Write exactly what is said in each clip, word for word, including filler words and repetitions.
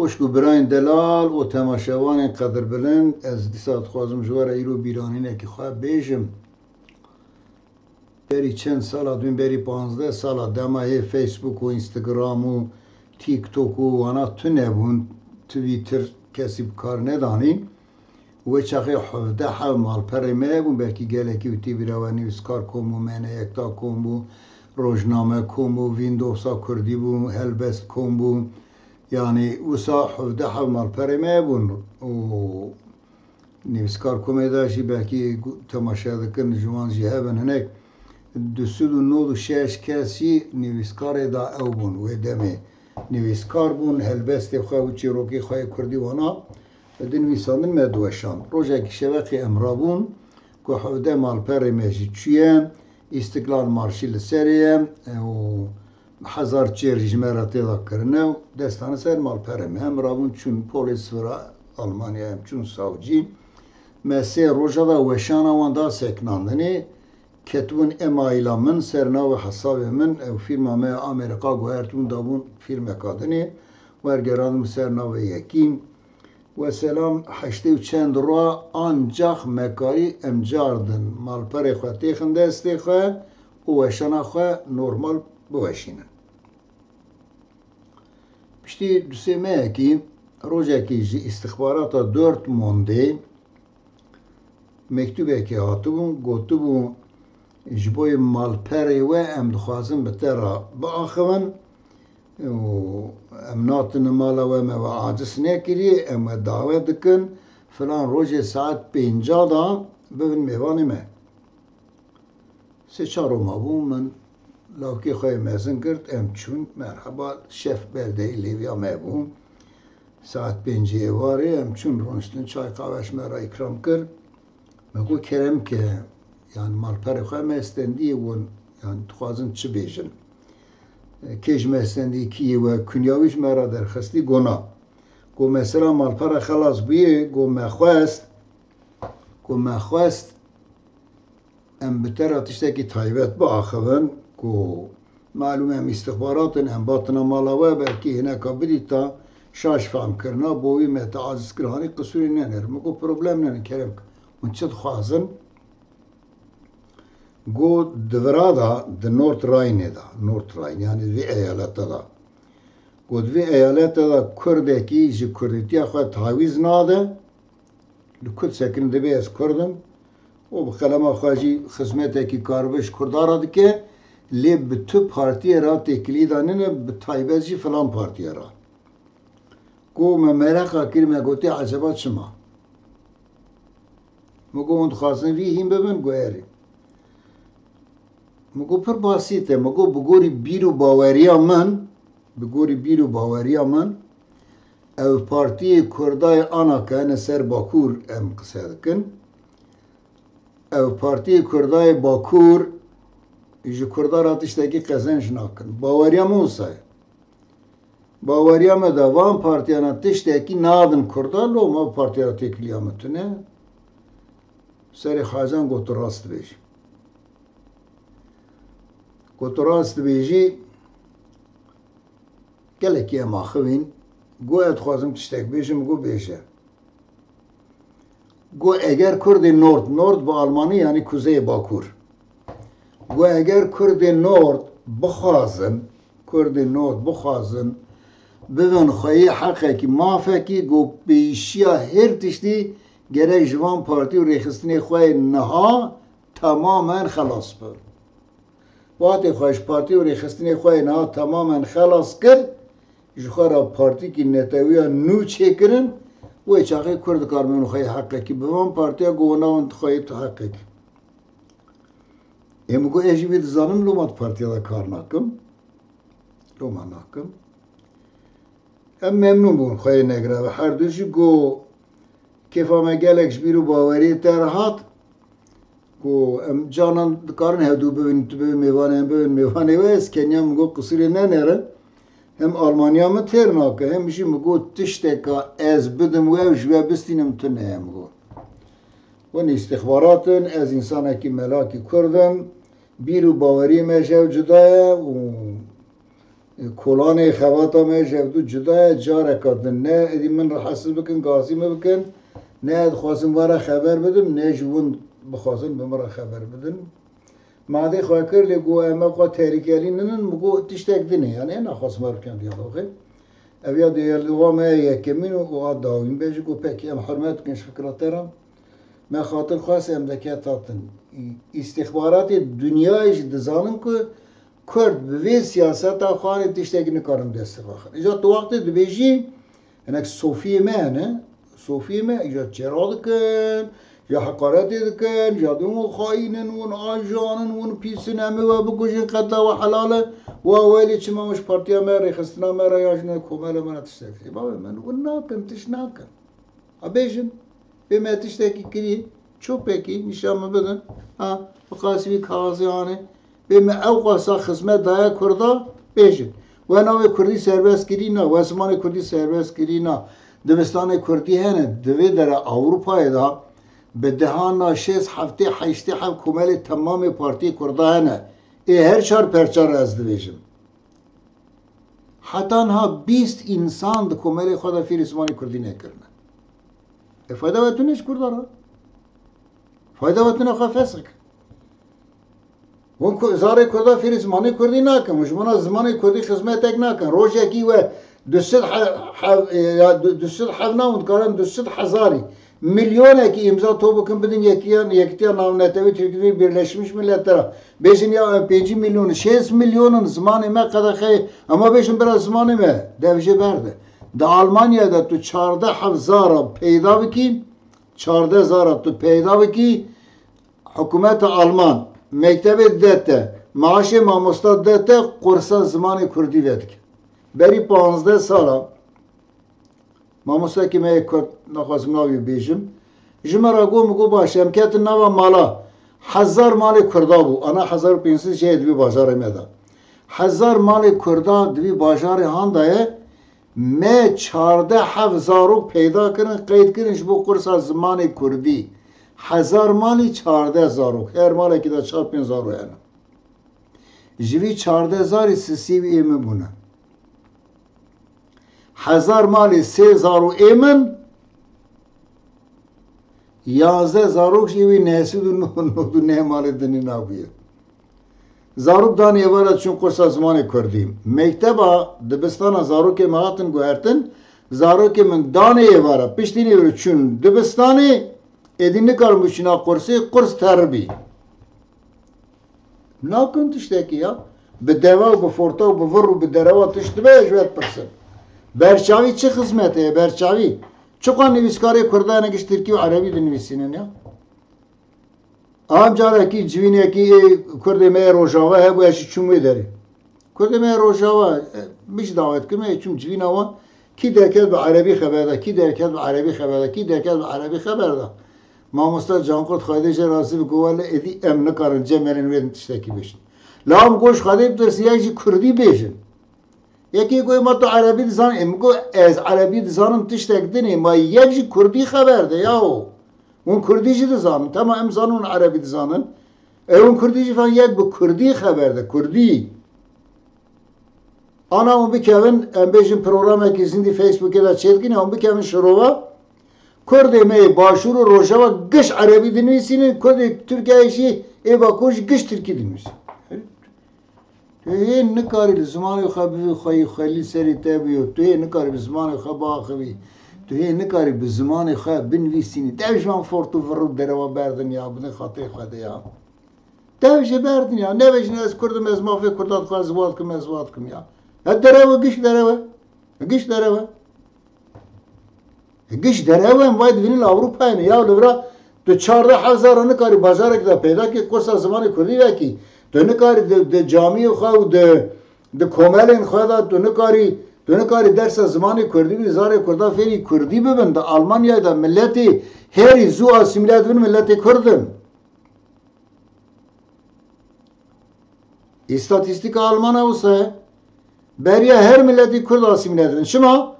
Xweşk û birayên delal û temaşevanên qedirbilind, ez dîsa dixwazim ji we re îro bîranînekî xwe bêjim. Berî çend sala dibin, berî panzdeh sala dema hê Facebook û Instagram û TikTok û wana tune bûn, Twitter kesî bi kar nedanî. Wê çaxê hevdeh hev malperê me bûn, belkî gelekî wî tê bîra we, Nivîskar kom bû, M N Yekta kom bû, Rojname kom bû, Windowsa Kurdî bû, Helbest kom bû. Yanî wisa hevdeh hev malperê me bûn û Nivîskar komê de jî belkî gu-, temaşe dikin, ji wan jî hebin hinek. Du sed û nod û şeş kes jî nivîskarê da ew bûn, wê demê nivîskar bûn, helbestê xwe û çîrokê xwe yê kurdî wana dinivîsandin, me diweşand. Rojekî şeveqê em rabûn ku hevdeh malperê me jî çûye, Îstiklal Marşî li serê ye û hezar çêr jî ji me re tê de kirine û destane ser malperê me. Em rabûn çûn polê sivira Almanya, em çûn savcî. Me sê roja da weşana wan da sekinandinê. Ketibûn emaîla min ser navê hesabê min, ew fîrma me ya Amerîka guhertibûn, dabûn fîrmeka dinê, wergerandibûn ser navê yekî. Weselam heştê û çend roja ancax me karî em cardin malperê xwe têxin destê xwe û weşana xwe normal biweşînin. Piştî du sê mehekî rojekî ji îstixbarata Dortmundê mektûbekê hatibû, gotibû, ji bo malperê we em dixwazin bi te re biaxivin û em natine mala we, me we aciz nekiriye, em we dawet dikin, filan rojê saet pênca da bibin mêvanê me. Sê çar roma bû, min lawkê xwe yê mezin girt, em çûn, merheba, şef berdeyî lêviya me bû. Saet pêncê êvarê em çûn, rûniştin, çay qahwe ji me re îkram kir. Me got, kerem ke, yanî malperê xwe me stendiyê wan, yanî dixwazin çi bêjin. Kê ji me stendiyê, kî yê we, kunya wî ji me re derxistî, got na. Got, mesela malpera xelas bûye, got, me xwest, got, me xwest em bi te re tiştekî taybet biaxivin ku malûm em îstixbarat in, em batina mala we, belkî hineka bidîta, şaş fehm kirina, bo wî me te aciz kir, hanî qisûrê nenêr. Min got, problem nene, kerem ke. Hûn çi dixwazin? Got, di vira de, di Nord Rhine de, Nord Rhine, yanî vê eyalete de. Got, vê eyalete de kurdekî ji kurdîtiya xwe tawîz nade, li Kurd sekin dibe ez Kurd im û bi qelema xwe jî xizmetekî karibê ji Kurda re dike, lê bi tu partiyê re têkilî de nîne, bi taybet jî filan partiyê re. Ku me mereqa kir, me gotê, eceba çima? Me got, hûn dixwazin vî hîn bibin? Got, erê. Me got, pir basît e. Me got, bi gorî bîr û baweriya min, bi gorî bîr û baweriya min, ev partiyê Kurda yê ana ke hene ser Bakur em qise dikin. Ev partiyê Kurda yê Bakur ji Kurda re tiştekî qezenc nakin. Baweriya min wisa ye. Baweriya me de van partiyana tiştekî nadin Kurda, loma partiya têkiliya me tune. Serê Xacan got, tu rast dibêjî. Got, tu rast dibêjî, gelekî em axivîn. Got, ez dixwazim tiştek bêjim, got, bêje. Got, eger Kurdê Nord, Nord bi Almanî yanî Kuzeyê Bakur. Got, eger Kurdê Nord bixwazin, Kurdê Nord bixwazin, bibin xweyê heqekî, mafekî, got, pêşiya her tiştî gerek ji van partî û rêxistinê xwe yê niha temamen xelas bin. Watê xwe ji partî û rêxistinê xwe yê niha temamen xelas kir, ji xwe re partîkî netewiya nû çêkirin, wê çaxê Kurd dikar bibin xwe yê heqekî. Bi van partiya ku wana wan xwe yê tu heqekî. Ê min got, ez jî vê dizanim, loma di partiya de kar nakim. Loma nakim. Em memnûn bûn xwe yê negireve. Her du jî got, kêfa me gelek ji bîr û baweriyê te re hat. Ku em canan dikarin hevdû bibin, tu bibî mêvanê, em bibin mêvanê we, ez keniya min got qisûrê nenêrin. Hem Almanya min têr nake, hem jî min got tişteka ez bidim we, ji we bistînim tune ye, min got. Hûn îstixbarat in, ez însanekî melakî Kurd im, bîr û baweriyê me ji hev cuda ye û Kolanê xebata me ji hevdû cuda ye, careka din ne êdî min re hesib bikin, gazî min bikin, ne ez dixwazim we re xeber bidim, ne ji win bixwazin bi min re xeber bidin. Madê xwe kir, lê got, em ew qas tehlikelî ninin, min got, tiştek din e, yanî naxwazim we re bikim diyaloxê. Ev ya diyaloxa me ya yekemîn û a dawîn be, ji got, pekî, em hurmet dikin ji fikra te re. Me xatir xwest em deke tatin. Î-, îstixbaratê dinyayê jî dizanin ku Kurd bi vê siyaseta xwe re tiştekî nikarin dest vexin. Îca tu wextê dibêjî, hinek sofiyê me hene, sofiyê me îca çêra dikin, ya heqaretê dikin, ya dibin wan xayîn in, wan ajan in, wan pîs in, em ê we bikujin, qetla we helal e, wa welê çima wan ji partiya me, rêxistina me re ya ji ne komela me re tiştek. Ê bavê min, wan nakin, tişt nakin. Ha bêjin, bê me tiştekî kirî, çopekî nîşan min bidin. Ha, bi qasî wî kaxizê anê. Bê me ew qasa xizmet daye Kurda, bêjin. We navê Kurdî serbest kirî na, we zimanê Kurdî serbest kirî na. Dibistanê Kurdî hene, di vê dere Ewropayê de bi dehana şêst, heftê, heştê heb komelê temamê partiyê Kurda hene. Ê her çar perça re ez dibêjim. Heta niha bîst însan di komelê xwe de fêrî zimanê kurdî nekirine. E, fayda we tune ji kurda re? Fayda we tune xwe fesik. Hûn ku zarê kurda fêrî zimanê kurdî nakin. Hûn ji bona zimanê kurdî xizmetek nakin. Rojekî we du sed he-, hev-, e, ya du-, du sed hev na hûn dikarin du sed hezarî. Milyonekî îmza to bikin, bidin Yekîtiya, Yekîtiya Navnetewî Tirkî, Birleşmiş Milletler. Bêjin ya em pêncî milyon, şêst milyon in, zimanê me qedexeyê. Ema bêjin bira zimanê me, dev jê berde. Di Almanya de tu çardeh hezara peyda bikî, çardeh hezara tu peyda bikî, hikûmeta Alman mektebê dide te, maaşê mamosta dide te, qursa zimanê kurdî vedike. Berî panzdeh sala, Mamostekî me yê Kurd, naxwazim navê bêjim, ji me re got, min got, baş e, em ketin nava mala. Hezar malê Kurda bû. Ana hezar û pênc sed jê di vî bajarê me de. Hezar malê Kurda di vî bajarê han de ye. Me çardeh heb zarok peyda kirin, qeyd kirin ji bo kursa zimanê Kurdî. Hezar malî çardeh zarok. Her malekî de çar pênc zarok hene. Ji vî çardeh zarî sisî wî ê min bûne. Hezar malê sê zaro ê min, yazdeh zarok jî wî nesîd û nod û neh malê dinê nabûye. Zarok danê êvara çûn kursa zimanê kurdî. Mekteba dibistana zarokê me hatin guhertin, zarokê min danê êvara, piştî nîvro çûn dibistanê, êdî nikarin biçûna kursê, kurs teribî. Nakin tiştekî ya. Bi deva û bi forta û bi vir û bi derewa tişt dibe, ji we dipirsin. Berçavî çi xizmetê ye, berçavî? Çiqa nivîskarê Kurda ne giş Tirkî û Erebî dinivîsînin ya? Am carekî civînekî ê Kurdê me yê Rojava hebû, ez jî çûm wê derê. Kurdê me yê Rojava, e, min jî dawet kir, me yê çûm civîna wan. Kî derket bi erebî xeber da, kî derket bi erebî xeber da, kî derket bi erebî xeber da. Mamosta Cankurt Xwedê jê razî bi, got, wele êdî em nikarin cem herin wê tiştekî bêjin. La em got, ji Xwedê bitirsin, yek jî kurdî bêjin. Yekê got, ma tu erebî dizanî? Ê, min got, ez erebî dizanim tiştek din e, ma yek jî kurdî xeber de yaho. Hûn kurdî jî dizanin. Tema em zanin hûn erebî dizanin. Ê, hûn kurdî jî fan yek bi kurdî xeber de, kurdî. Ana hûn bikevin, em bêjin programekî zindî Facebookê de çêdikin, hûn bikevin şirova. Kurdê me yê Başûr û Rojava giş erebî dinivîsînin, Kurdê Tirkiyeyê jî ê Bakur jî giş tirkî dinivîsînin. Tu hê nikarî li zimanê xwe bivî xweyî xwelî serê te bûyo. Tu hê nikarî bi zimanê xwe biaxivî. Tu hê nikarî bi zimanê xwe binivîsînî. Dev ji van fort û vir û derewa berdin ya, bidin xatirê Xwedê ya. Dev jê berdin ya. Nebêjin ez Kurd im, ez mafê Kurdan dixwazim, ez wa dikim, ez wa dikim ya. Ya derew e, giş derew e. Giş derew e. Giş derew e, em vay dibînin li Ewropayê ne. Ya li vira tu çardeh hezar nikarî bajarek de peyda kî, kursa zimanê Kurdî vekî. Tu nikarî di, di camiyê xwe û di, di komelên xwe de tu nikarî, tu nikarî dersa zimanê Kurdî bî, zarê Kurda fêrî Kurdî bibin. Di Almanyayê de miletê herî zû asîmîle dibin miletê Kurd in. Îstatîstîka Almana wisa ye. Beriya her miletî Kurd asîmîle dibin. Çima?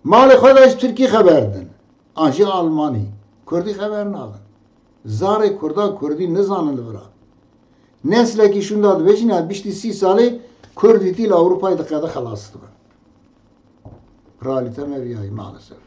Malê xwe de ji Tirkî xeber didin. An jî Almanî. Kurdî xeber nadin. Zarê Kurda Kurdî nizanin li vira. Neslekî şûnda dibêjin ya biştî sî salê Kurd îtî li Ewropayê diqede xelas dibe. Realîte me viyayî maalesef.